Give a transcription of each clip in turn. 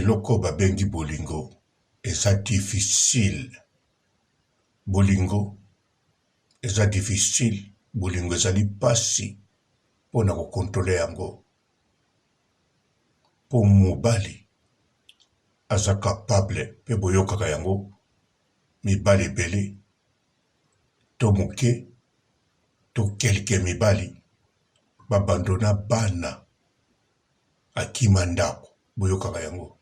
Eloko oyo babengi bolingo eza difficile. Bolingo eza difficile, bolingo ezali pasi mpo na ko controler yango. Mpo mobali aza capable mpe boyokaka yango mibali ebele to moke to quelques mibali ba abandonna bana akima ndako boyokaka yango.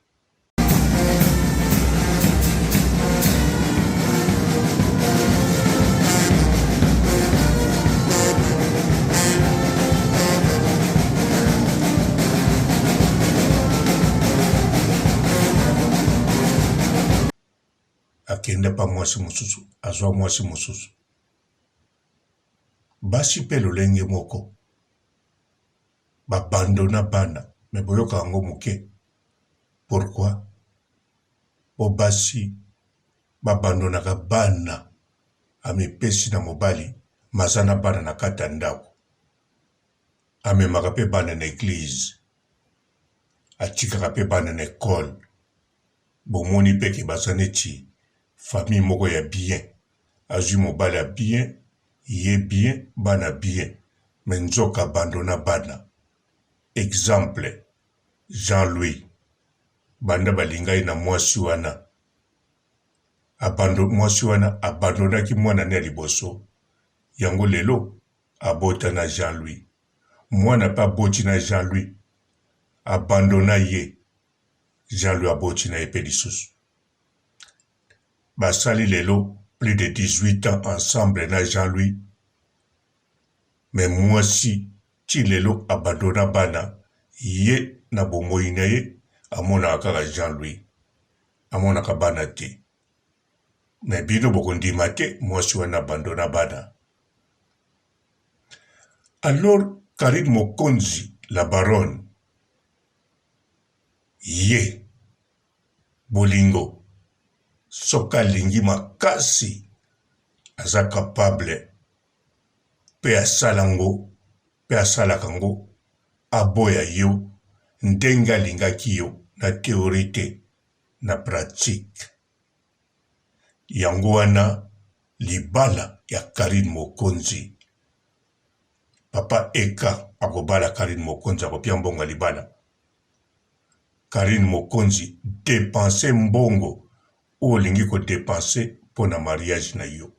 Akenda pa mwasi mosusu, azwa mwasi mosusu. Basi pe lolenge moko. Ba abandonna bana mais boyokaka yango muke pourquoi? Po basi ba abandonnaka bana amipesi na mobali mais aza na bana na kati ya ndaku amemaka pe bana na eglise atikaka pe bana na ecole bomoni pe ke baza neti famille moko ya bien azui mobali ya bien ye bien bana bien mais nzoka abandonna bana exemple Jean Louis banda balinga ye na muasi wana abando muasi wana abandonnaki muana ne ya liboso yango lelo abota na Jean Louis muana pe aboti na Jean Louis abandonna ye Jean Louis aboti na ye pe lisusu Basali lelo plus de 18 ans ensemble na Jean Louis mais muasi ti lelo abandonna bana ye na bomoyi na ye amonaka kaka Jean Louis amonaka bana te mais bino bokondima te muasi wana abandonna bana alors Carine Mokonzi la baronne ye Bolingo soki alingi makasi aza capable pe asala ngo pe asalaka ngo aboya yo ndenge alingaki yo na theorie te na pratique yango wana libala ya Carine Mokonzi papa Eka akobala Carine Mokonzi akopia mbongo ya libala. Carine mokonzi depense mbongo oyo olingi ko depense pona mariage na yo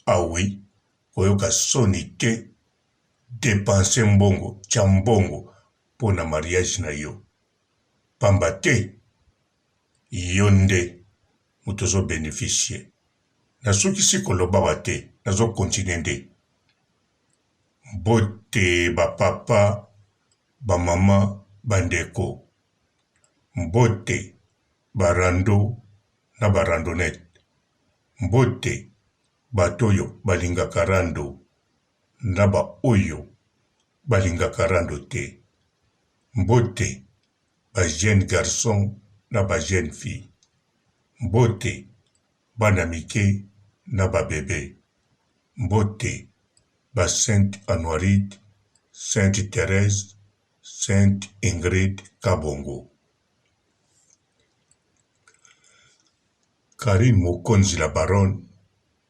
ah oui koyoka soni te depense mbongo tia mbongo pona mariage na yo pamba te yo nde mutu ozo beneficier nasukisi koloba awa te nazo continuer nde mbote ba papa Ba maman ba ndeko mbote ba rando na ba randonnette mbote bato oyo balingaka rando na ba oyo balingaka rando te mbote ba jeune garçon na ba jeune fille mbote bana mike na ba bebe mbote ba sainte Anuarite, sainte Therèse, sainte Ingrid Kabongo. Carine Mokonzi la baronne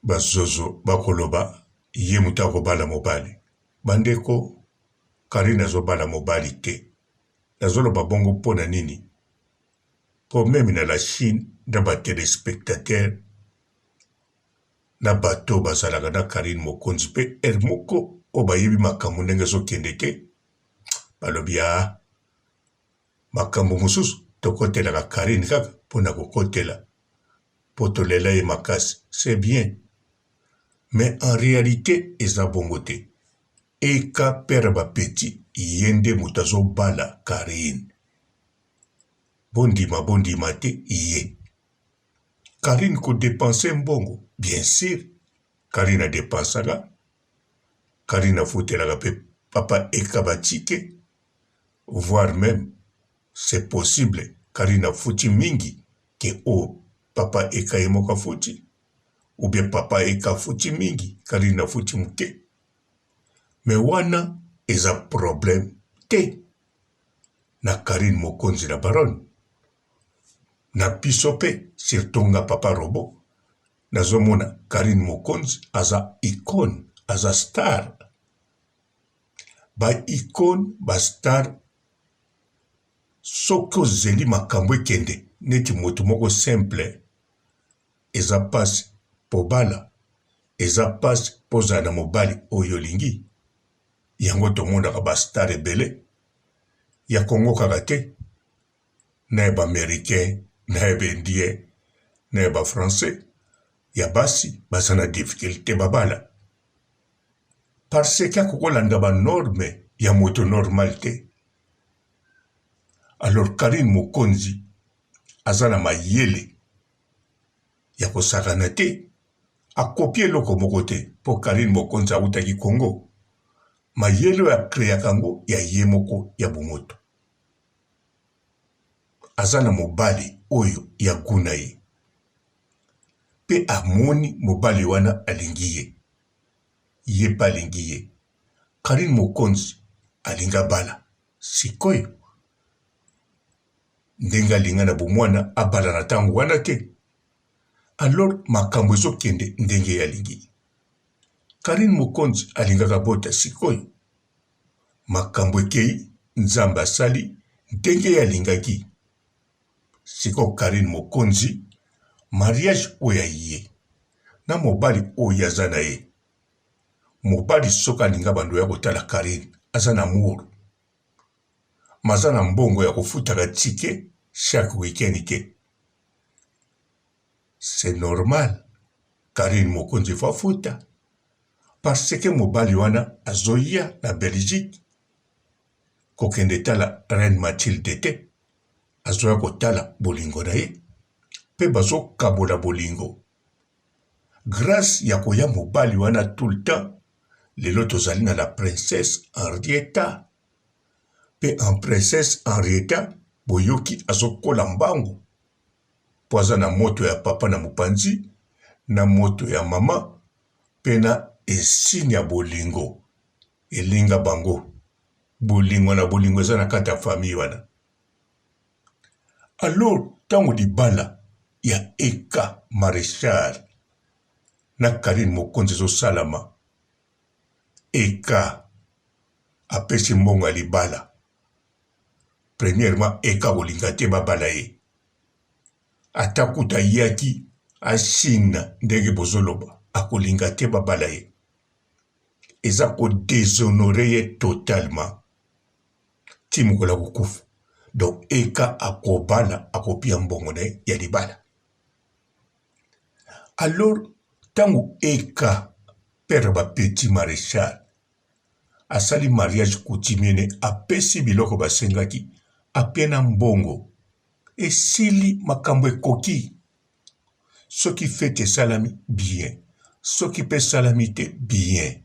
ba zozo bakoloba ye moto akobala mobali. Bandeko Carine azobala mobali te. Nazoloba bongo mpo na nini? Mpo meme na la Chine na ba telespectateurs na bato oyo bazalaka na Carine Mokonzi pe heure moko oyo bayebi makambo ndenge ezokende te balobi aa makambo mosusu tokotelaka Carine kaka mpo na kokotela mpo tolela ye makasi c'est bien mais en realite eza bongo te eka père ba petit ye nde moto azobala Carine bondima bondima te ye Carine ko depenser mbongo bien sur Carine a depensaka Carine afutelaka pe papa Eka ba ticket voir meme c'est possible Carine afuti mingi ke oyo papa Eka ye moko afuti ou bien papa Eka afuti mingi Carine afuti muke mais wana eza problème te na Carine Mokonzi la baronne. Na biso pe surtout nga papa robot nazo mona Carine Mokonzi aza icone aza star ba icone ba star soki ozeli makambo ekende neti mutu moko simple eza pasi p'obala eza pasi p'ozala na mobali oyo olingi yango tomonaka ba star ebele ya Congo kaka te na ya ba americain na ya ba indien na ya ba français ya basi baza na difficulte babala parce que akokolanda ba norme ya moto normal te alors Carine Mokonzi aza na mayele ya kosakana te akopie eloko moko te mpo Carine Mokonzi awutaki Congo mayele oyo akreaka yango ya ye moko ya bomoto aza na mobali oyo ya gout na ye pe amoni mobali wana alingi ye, ye pe alingi ye. Carine Mokonzi alingi abala sikoyo ndenge alinga na bomwana abala na tango wana te alors makambo ezokende ndenge ye alingi. Carine Mokonzi alingaka abota sikoyo Makambo ekeyi nzambe asali ndenge ye alingaki sikoyo carine mokonzi mariage oyo ya ye na mobali oyo ye aza na ye mobali soki alinga bando ya kotala carine aza na amour ma aza na mbongo ya kofutaka ticket chaque week-end te C'est normal Carine mokonzi faut afuta parce que mobali wana azoya na Belgique kokende tala reine Mathilde te azoya kotala bolingo na ye pe bazokabola bolingo grace ya koya mobali wana tout le temps lelo tozali na la princesse Henrietta pe en princesse Henrietta boyoki azokola mbangu po aza na moto ya papa na mopanzi na moto ya mama pe na insigne ya bolingo elinga bango bolingo na bolingo eza na kati ya famille wana alors tango libala ya Eka Marechal na Carine Mokonzi ezosalama Eka apesi mbongo ya libala Premièrement Eka akolinga te babala ye ata kutu ayaki achine ndenge bozoloba akolinga te babala ye eza ko deshonore ye totalement ti mokolo akokufa donc Eka akobala akopia mbongo na ye ya libala alors ntango Eka père ba petit marechal asali mariage coutumier ne apesi biloko basengaki apie na mbongo esili makambo ekoki soki feti esalami bien soki pe esalami te bien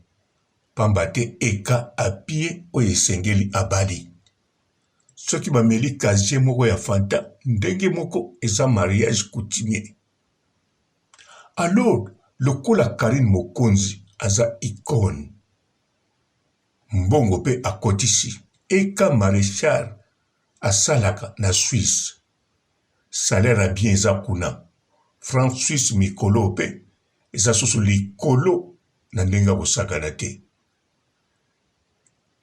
pamba te eka apie oyo esengeli abali soki bameli casier moko ya fanta ndenge moko eza mariage coutumier alors lokola Carine Mokonzi aza icone mbongo pe akotisi eka marechal asalaka na Suisse salaire ya bien eza kuna franc suisse mikolo oyo pe eza susu likolo na ndenge ya kosakana te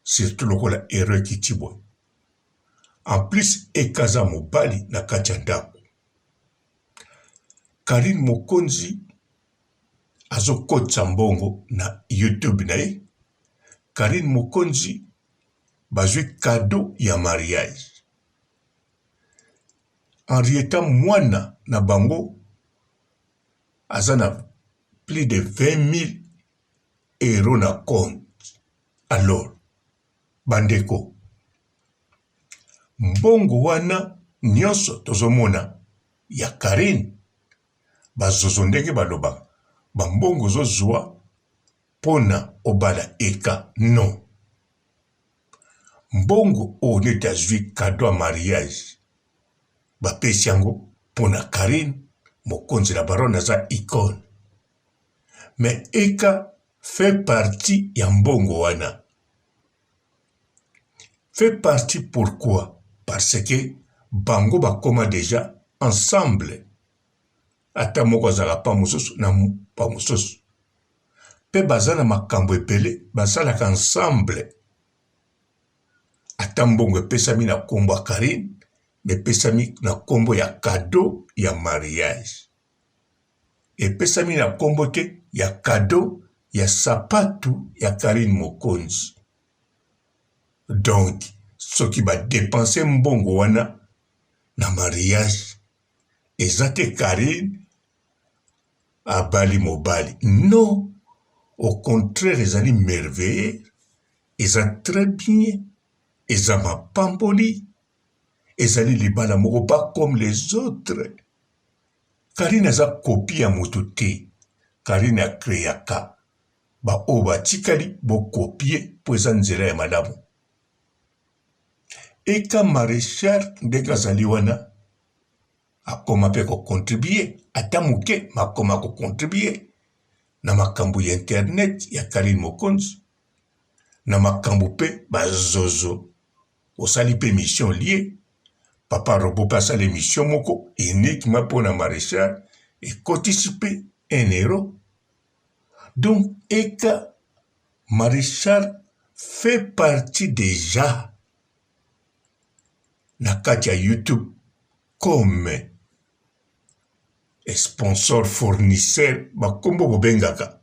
surtout lokola heureux ekiti boye en plus eka aza mobali na kati ya ndako Carine Mokonzi azokotisa mbongo na YouTube na ye. Carine Mokonzi bazwi cadeau ya mariage. Henrietta mwana na bango aza na plus de 20 000 euros na compte. Alors bandeko mbongo wana nyonso tozomona ya Carine ba zozo ndenge balobaka ba mbongo ozo zua pona obala eka non mbongo oyo neti azui cadeau ya mariage bapesi yango pona Carine mokonzi la baronne aza icone mais eka fait partie ya mbongo wana fait partie pourquoi parce que bango bakoma dejà. ensemble ata moko azalaka pa mosusu na pa mosusu mpe baza na makambo ebele basalaka ensemble ata mbongo epesami na nkombo ya Carine mais epesami na nkombo ya cadeau ya mariage epesami na nkombo te ya cadeau ya sapatu ya Carine Mokonzi donc soki ba depense mbongo wana na mariage eza te Carine abali mobali non au contraire ezali merveilleux eza très bien eza mapamboli ezali libala moko pas comme les autres Carine aza copie ya moto te Carine acreaka ba oyo batikali bo copie mpo eza nzela ya malamu Eka Marechal ndenge azali wana akoma mpe ko contribuer ata moke makoma ko contribuer na makambo ya internet ya Carine Mokonzi na makambo mpe bazozo osali mpe mission lie papa robo mpe asali emission moko uniquement mpo na Marechal ekotisi mpe un euro donc eka Marechal fait partie dejà na kati ya YouTube comme sponsor fournisseur bakombo bobengaka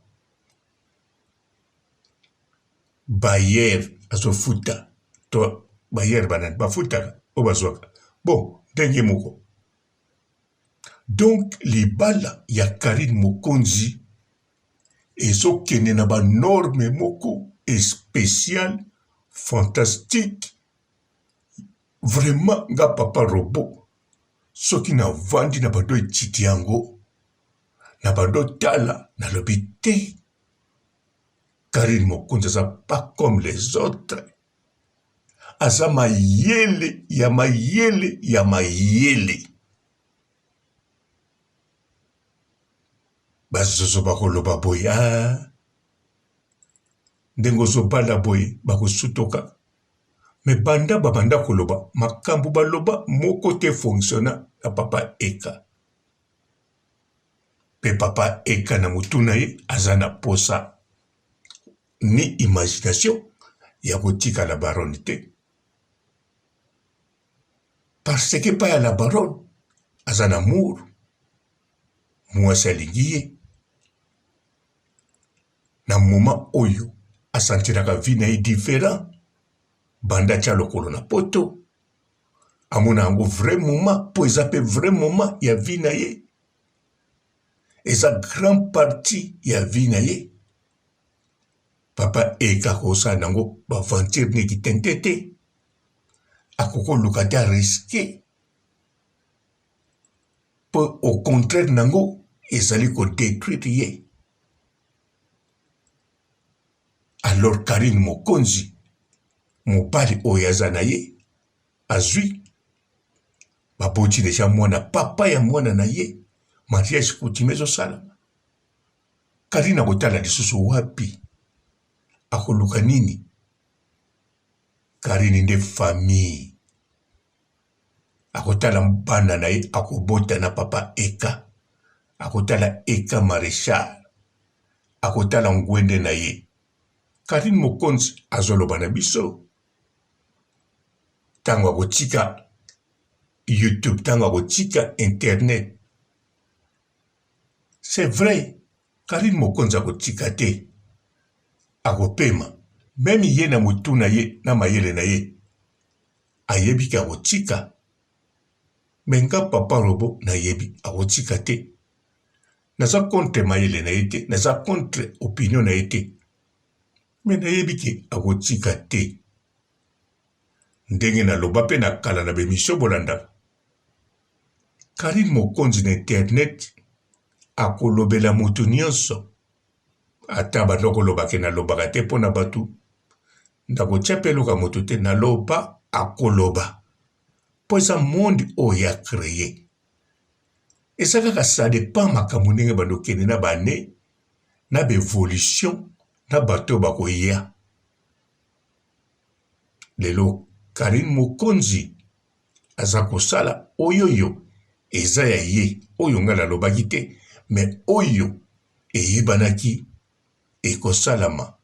bailleur azofuta to bailleur banani bafutaka oyo bazwaka bon ndenge moko donc libala ya Carine Mokonzi ezokende na ba norme moko especial fantastique vraiment nga papa robot soki navandi na bando etiti yango na bando tala nalobi te Carine Mokonzi aza pas comme les autres aza mayele ya mayele ya mayele Bazozo bakoloba boye ah, ndenge ozobala boye bakosutoka. Me banda babanda koloba makambo baloba moko te fonctionna na papa Eka. Pe papa Eka na mutu na ye aza na posa ni imagination ya kotika la baronne te. Parce que epai ya la baronne aza na amour Muasi alingi ye na moment oyo a sentiraka vie na ye different banda atia lokolo na poto amona yango vrai moment po eza pe vrai moment ya vie na ye eza grand partie ya vie na ye papa eka kosala nango baventure niki tente te akoki koluka te ariske po au contraire nango ezali ko detruire ye alors Carine Mokonzi mobali oyo aza na ye azui baboti deja mwana papa ya mwana na ye mariage coutumier ezosalama Carine akotala lisusu wapi akoluka nini Carine nde famille Akotala bana na ye akobota na papa Eka. Akotala Eka Marechal. Akotala ngwende na ye. Carine Mokonzi azoloba na biso. Tango akotika YouTube, tango akotika internet. C'est vrai, Carine Mokonzi akotika te. Akopema. Meme ye na mutu na ye, na mayele na ye. Ayebi ke akotika mais nga papa robot nayebi akotika te naza contre mayele na ye te naza contre opinion na ye te mais nayebi ke akotika te ndenge naloba pe na kala na ba emission bolandaka Carine Mokonzi na internet akolobela mutu nionso Ata banda koloba ke nalobaka te mpo na bato, nakotia mpe eloko ya moto te, naloba akoloba mpo eza monde oyo ye a cree. Eza kaka ça depend makambo ndenge ebanda kokende na ba annees na ba evolution na bato oyo bakoya. Lelo Carine Mokonzi aza kosala oyoyo. eza ya ye oyo ngai nalobaki te mais oyo eyebanaki ekosalama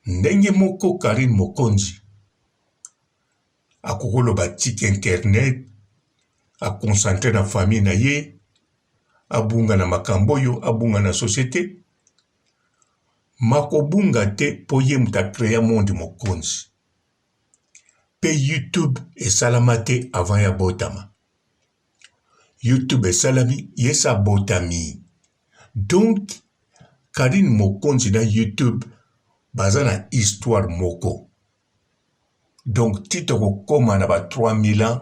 ndenge moko Carine Mokonzi akokoloba tika internet a concentre na famille na ye abunga na makambo oyo abunga na societe makobunga te mpo ye moto a crea monde mokonzi mpe youtube esalama te avant ya botama youtube esalami ye abotami donc Carine Mokonzi na youtube baza na histoire moko donc ti tokokoma na ba 3000 ans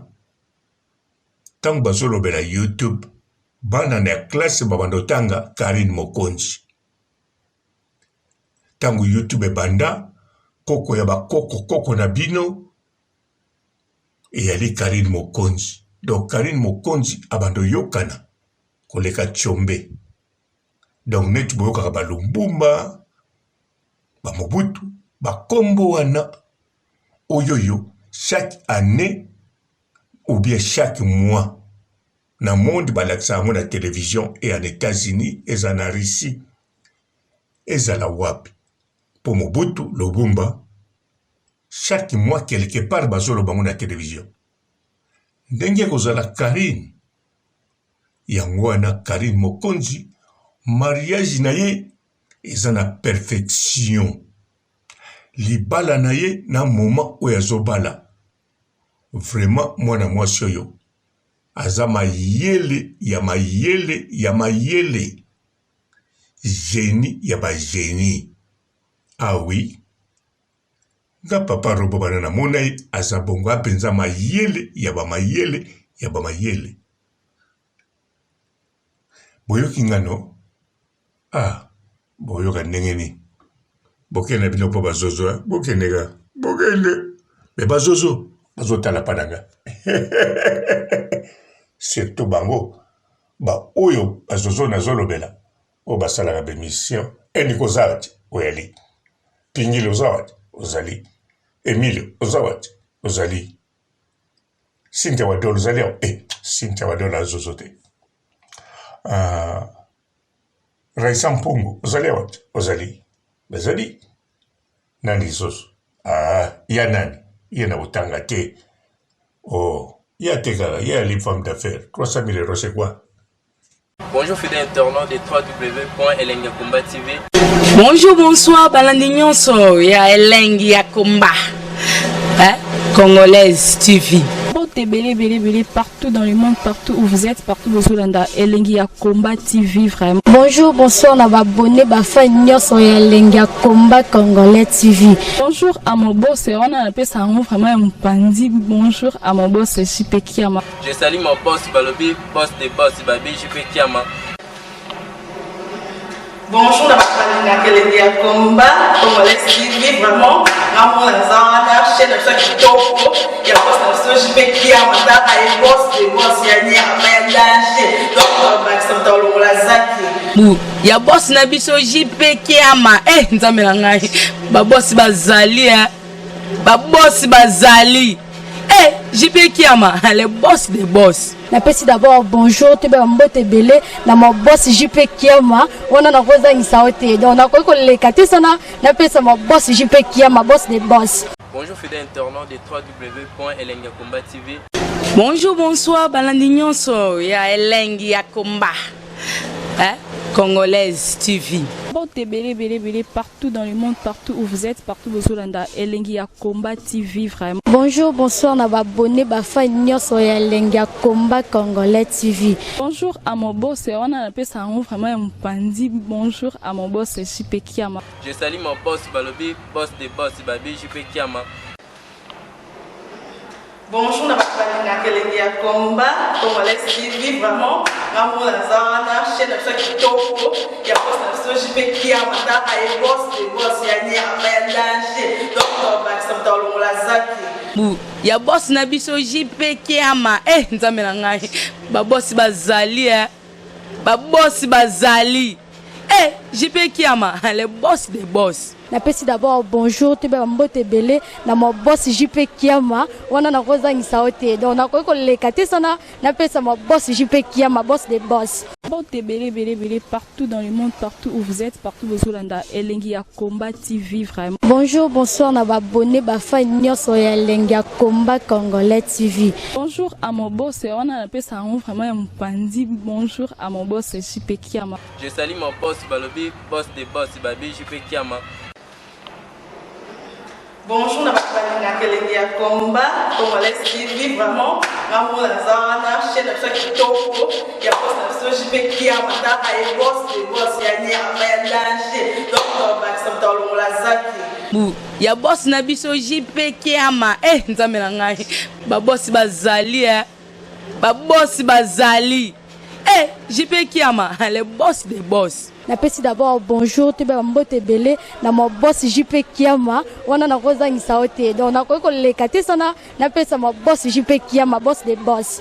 ntango bazolobela youtube bana na classe babanda otanga Carine Mokonzi ntango youtube ebanda koko ya bakoko koko na bino eyali Carine Mokonzi donc Carine Mokonzi abanda oyokana koleka Tshombe donc neti boyokaka ba Lumbumba ba Mobutu bakombo wana oyoyo chaque année ou bien chaque mois na monde balakisa yango na television et en Etats-Unis eza na Russie ezala wapi mpo Mobutu Lubumba chaque mois quelque part bazoloba yango na television ndenge ekozala Carine yango wana Carine Mokonzi mariage na ye eza na perfection libala na ye na moment oyo azobala vraiment mwana mwasi oyo aza mayele ya mayele ya mayele genie ya ba genie ah oui nga papa robo bana namona ye aza bongo apenza mayele ya ba mayele ya ba mayele boyoki nga no ah boyoka ndenge nini bokende na bino mpo bazozo eh? bokende kaka bokende me bazozo bazotala mpa na nga surtout bango baoyo bazozo nazolobela oyo basalaka bemission eniko oza wati oyali pingili oza wati ozali emilio oza wati ozali Cynthia Wadol ozali awa eh, Cynthia Wadol azozo te uh, Raisa Mpungu ozali awa te ozali bazali nani lisusu ah, ya nani ye na kotanga te oh ye atekaka ye ali femme d'affaires 300 000 euros c'est quoi Bonjour fidèles internautes de www.elengiyakomba TV. Bonjour, bonsoir, balandi nyonso ya Elengi ya Komba. Hein? Congolaise TV. Mbote ebele ebele ebele partout dans le monde, partout où vous êtes, partout bozolanda Elengi ya Combat TV vraiment. Bonjour, bonsoir na ba abonné ba fan nyonso ya Elengi ya Combat Congolais TV. Bonjour à mon boss, wana napesa yango vraiment ya mopanzi. Bonjour à mon boss JP Kiama. Je salue mon boss Balobi, boss de boss Babi JP Kiama. Bonjour na bato balingaka elengi ya combat congolais TV vraiment ngamona naza wana chaîne na biso ya kitoko ya boss na biso JP Kiama tala ye boss de boss ya nyama ya danger donc bakisa moto alongola zaki bu ya boss na biso JP Kiama eh nzambe na ngai ba boss bazali eh ba boss bazali eh JP Kiama le boss de boss napesi d'abord bonjour toyeba mbote ebele na ma boss JP Kiama wana nakozangisa yo te donc nakoki koleka te sana napesa ma boss JP Kiama boss de boss. Bonjour fidèles internautes de www.elengiyakomba TV. Bonjour, bonsoir, balandi nyonso ya Elengi ya Komba. Hein? Congolaise TV. Mbote ebele ebele ebele partout dans le monde, partout où vous êtes, partout bozolanda Elengi ya Combat TV vraiment. Bonjour, bonsoir na ba abonné ba fan nyonso ya Elengi ya Combat Congolais TV. Bonjour à mon boss, wana napesa yango vraiment ya mopanzi. Bonjour à mon boss JP Kiama. Je salue mon boss Balobi, boss de boss Babi JP Kiama. Bonjour na bato balingaka elengi ya combat congolais TV vraiment ngamona naza wana chaîne na biso ya kitoko ya boss na biso JP Kiama tala ye boss de boss ya nyama ya danger donc bakisa moto alongola zaki bu ya boss na biso JP Kiama eh nzambe na ngai ba boss bazali eh ba boss bazali. Eh, JP Kiama, le boss des boss. Napesi d'abord bonjour toyeba bambote ebele na ma boss JP Kiama wana nakozangisa yo te donc nakoki koleka te sana napesa ma boss JP Kiama, boss des boss. Mbote ebele ebele ebele partout dans le monde, partout où vous êtes, partout bozolanda Elengi ya Combat TV vraiment. Bonjour, bonsoir na baabonnés, bafans nyonso ya Elengi ya Combat Congolais TV. Bonjour à mon boss, wana napesa yango vraiment ya mopanzi. Bonjour à mon boss JP Kiama. Je salue mon boss balobi boss de boss babi JP Kiama. Bonjour na bato balingaka Elengi ya Combat Congolais TV. Vraiment, ngamona naza wana, chaîne na biso ya kitoko ya boss na biso JP Kiama. Taka ye, boss de boss ya nyama ya danger. Donc tobakisa moto alongola zaki. Bu ya boss na biso JP Kiama. Eh, nzambe na ngai, babosi bazali, eh. Babosi bazali. Eh, JP Kiama, le boss des boss. Napesi d'abord bonjour toyeba bambote ebele na ma boss JP Kiama wana nakozangisa yo te donc nakoki koleka te sana napesa ma boss JP Kiama, boss des boss.